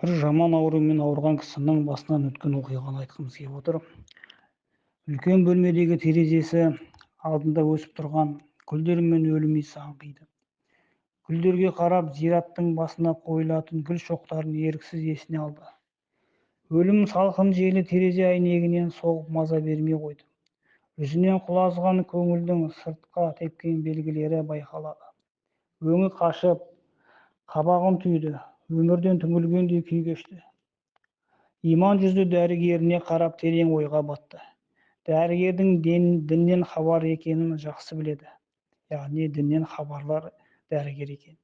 Бір жаман аурумен ауырған кісінің басынан өткен оқиғаны айтқымыз келіп отыр. Үлкен бөлмедегі терезесі алдында өсіп тұрған гүлдер мен өлім иісі аңқиды. Гүлдерге қарап зираттың басына қойылатын гүл шоқтарын еріксіз есіне алды. Өлім салқын желі терезе әйнегінен соғып маза бермей қойды. Жүзінен құлазыған көңілдің сыртқа тепкен белгілері байқалады. Өңі қашып, қабағын түйді, өмірден түңілгендей күй кешті. Иман жүзді дәрігеріне қарап терең ойға батты. Дәрігердің діннен хабар екенін жақсы біледі. Яғни діннен хабарлар дәрігер екен.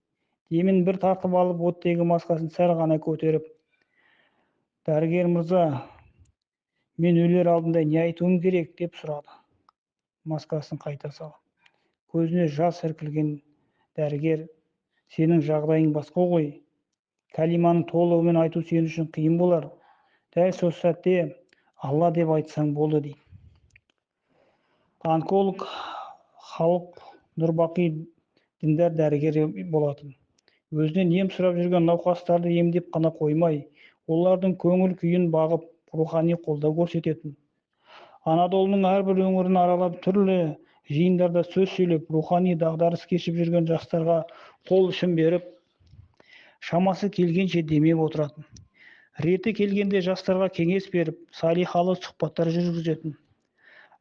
Демін бір тартып алып, оттегі маскасын сәл ғана көтеріп, дәрігер мырза, мен өлер алдында не айтуым керек деп сұрады. Маскасын қайта салып. Көзіне жас іркілген дәрігер, сенің жағдайың басқа ғой. Кәлиманы толығымен айту сен үшін қиын болар. Дәл сол сәтте Алла деп айтсаң болды дейді. Онколог Халық Нұрбақи діндар дәрігер болатын. Өзінен ем сұрап жүрген науқастарды емдеп қана қоймай, олардың көңіл күйін бағып, рухани қолдау көрсететін. Анадолының әрбір өңірін аралап, түрлі жиындарда сөз сөйлеп, рухани дағдарыс кешіп жүрген жастарға қол ұшын беріп, шамасы келгенше демеп отыратын. Реті келгенде жастарға кеңес беріп, салиқалы сұхбаттар жүргізетін.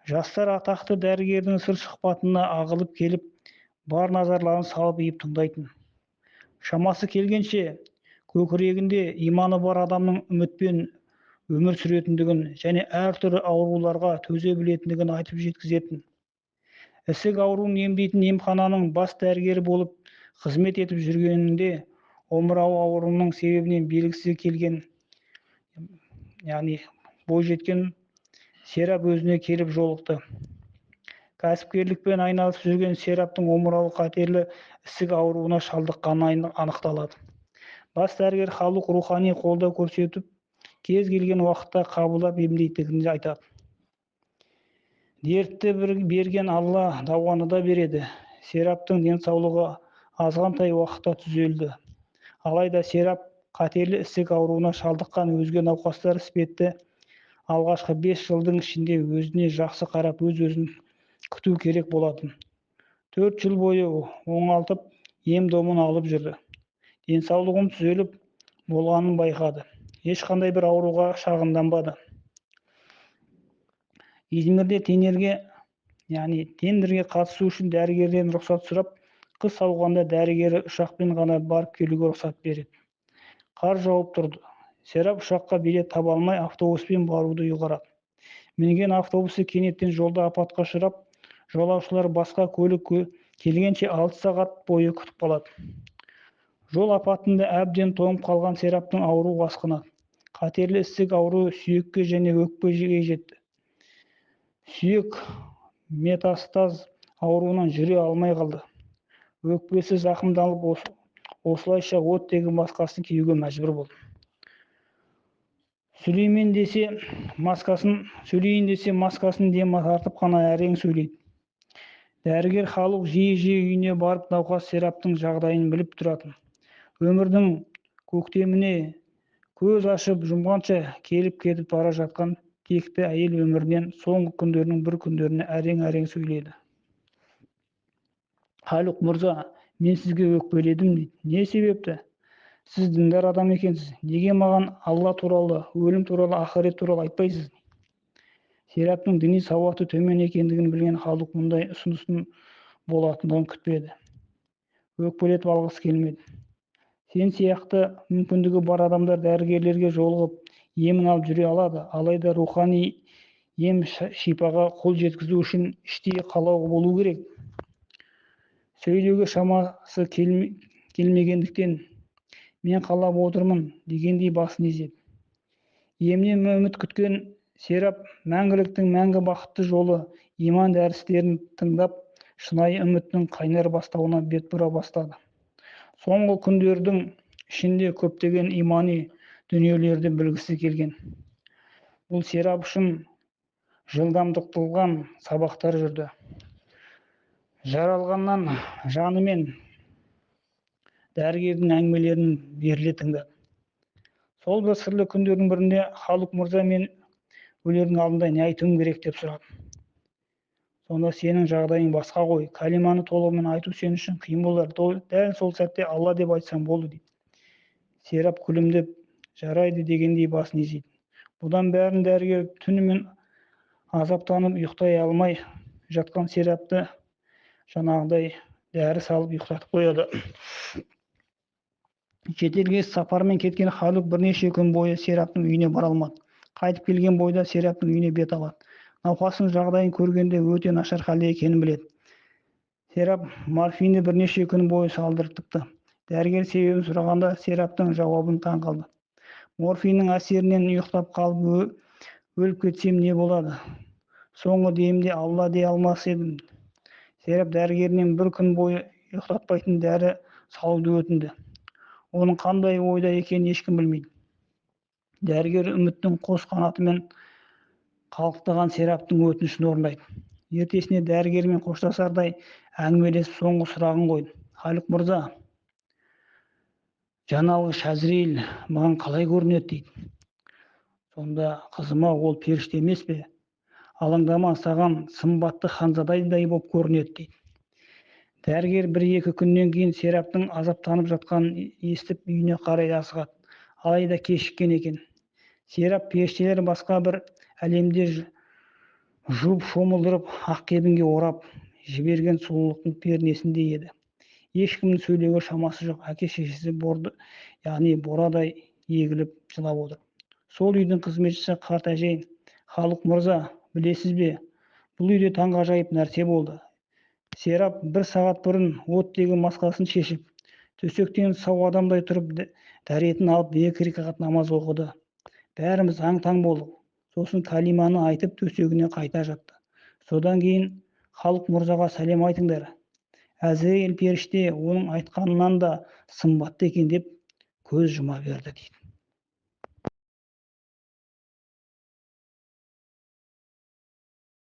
Жастар атақты дәрігердің сыр сұхбатына ағылып келіп, бар назарларын салып иіп тыңдайтын. Шамасы келгенше көкірегінде иманы бар адамның үмітпен өмір сүретіндігін және әртүрлі ауруларға төзе білетіндігін айтып жеткізетін. Ісік ауруын емдейтін емхананың бас дәрігері болып қызмет етіп жүргенінде омырау ауруының себебінен белгісіз келген, яғни бойжеткен Серап өзіне келіп жолықты. Кәсіпкерлікпен айналысып жүрген Сераптың омырауы қатерлі ісік ауруына шалдыққаны анықталады. Бас дәрігер Халық рухани қолдау көрсетіп, кез келген уақытта қабылдап емдейтіндігін айтады. Дертті берген Алла дауаны да береді. Сераптың денсаулығы азғантай уақытта түзелді. Алайда Серап қатерлі ісік ауруына шалдыққан өзге науқастар іспетті алғашқы 5 жылдың ішінде өзіне жақсы қарап, өз-өзін күту керек болатын. 4 жыл бойы оңалтып, ем-домын алып жүрді. Денсаулығым түзеліп болғанын байқады. Ешқандай бір ауруға шағымданбады. Измирде тендерге қатысу үшін дәрігерден рұқсат сұрап, қыс ауғанда дәрігері ұшақпен ғана барып келуге рұқсат береді. Қар жауып тұрды. Серап ұшаққа билет таба алмай автобуспен баруды ұйғарады. Мінген автобусы кенеттен жолда апатқа ұшырап, жолаушылар басқа көлік келгенше 6 сағат бойы күтіп қалады. Жол апатында әбден тоңып қалған Сераптың ауруы асқынады. Қатерлі ісік ауруы сүйекке және өкпеге жетті. Сүйек метастаз ауруынан жүре алмай қалды. Өкпесі зақымдалып, осылайша оттегі маскасын киюге мәжбүр болды. Сөйлейін десе маскасын дем тартып қана әрең сөйлейді. Дәрігер Халық жиі-жиі үйіне барып науқас Сераптың жағдайын біліп тұратын. Өмірдің көктеміне көз ашып жұмғанша келіп кетіп бара жатқан текті әйел өмірінен соңғы күндерінің бір күндеріне әрең-әрең сөйледі. Халық мырза, мен сізге өкпеледім дейді. Не себепті? Сіз діндар адам екенсіз. Неге маған Алла туралы, өлім туралы, ақырет туралы айтпайсыз? Сераптың діни сауаты төмен екендігін білген Халық мұндай ұсыныстың болатындығын күтпеді. Өкпелетіп алғысы келмеді. Сен сияқты мүмкіндігі бар адамдар дәрігерлерге жолығып, емін алып жүре алады. Алайда рухани ем шипаға қол жеткізу үшін іштей қалау болу керек. Сөйлеуге шамасы келмегендіктен мен қалап отырмын дегендей басын изеді. Емнен үміт күткен Серап мәңгіліктің мәңгі бақытты жолы иман дәрістерін тыңдап, шынайы үміттің қайнар бастауына бет бұра бастады. Соңғы күндердің ішінде көптеген имани дүниелерді білгісі келген. Бұл Серап үшін жылдамдықтылған сабақтар жүрді. Жаралғаннан жанымен дәрігердің әңгімелерін беріле тыңдады. Сол бір сырлы күндердің бірінде Халук мырза мен өлердің алдында не айтуым керек деп сұрады. Сонда сенің жағдайың басқа ғой, кәлиманы толығымен айту сен үшін қиын болар, дәл сол сәтте Алла деп айтсаң болды дейді. Серап күлімдеп, жарайды дегендей басын изейді. Бұдан бәрін дәрігер түнімен азаптанып ұйықтай алмай жатқан Серапты жаңағыдай дәрі салып ұйықтатып қояды. Шетелге сапармен кеткен Халук бірнеше күн бойы Сераптың үйіне бара алмады. Қайтып келген бойда Сераптың үйіне бет алады. Науқастың жағдайын көргенде өте нашар халде екенін біледі. Серап морфинді бірнеше күн бойы салдыртыпты. Дәрігер себебін сұрағанда Сераптың жауабын таң қалды. Морфиннің әсерінен ұйықтап қалып өліп кетсем не болады? Соңғы демде Алла дей алмас едім. Серап дәрігерінен бір күн бойы ұйықтатпайтын дәрі салуды өтінді. Оның қандай ойда екенін ешкім білмейді. Дәрігер үміттің қос қанатымен қалықтаған Сераптың өтінішін орындайды. Ертесіне дәрігермен қоштасардай әңгімелесіп соңғы сұрағын қойды. Халук мырза, жан алғыш Әзірейіл маған қалай көрінеді дейді. Сонда қызыма ол періште емес пе? Алаңдама, саған сымбатты ханзададай болып көрінеді дейді. Дәрігер бір-екі күннен кейін Сераптың азаптанып жатқанын естіп үйіне қарай асығады. Алайда кешіккен екен. Серап періштелер басқа бір әлемде жуып шомылдырып ақ кебінге орап жіберген сұлулықтың пернесіндей еді. Ешкімнің сөйлеуге шамасы жоқ, әке шешесі борды, яғни борадай егіліп жылап отыр. Сол үйдің қызметшісі қарт әжей, Халук мырза, білесіз бе, бұл үйде таңғажайып нәрсе болды. Серап бір сағат бұрын оттегі маскасын шешіп, төсектен сау адамдай тұрып дәретін алып 2 ракат намаз оқыды. Бәріміз аң-таң болдық. Сосын кәлиманы айтып төсегіне қайта жатты. Содан кейін Халук мырзаға сәлем айтыңдар. Әзірейіл періште оның айтқанынан да сымбатты екен деп көз жұма берді дейді.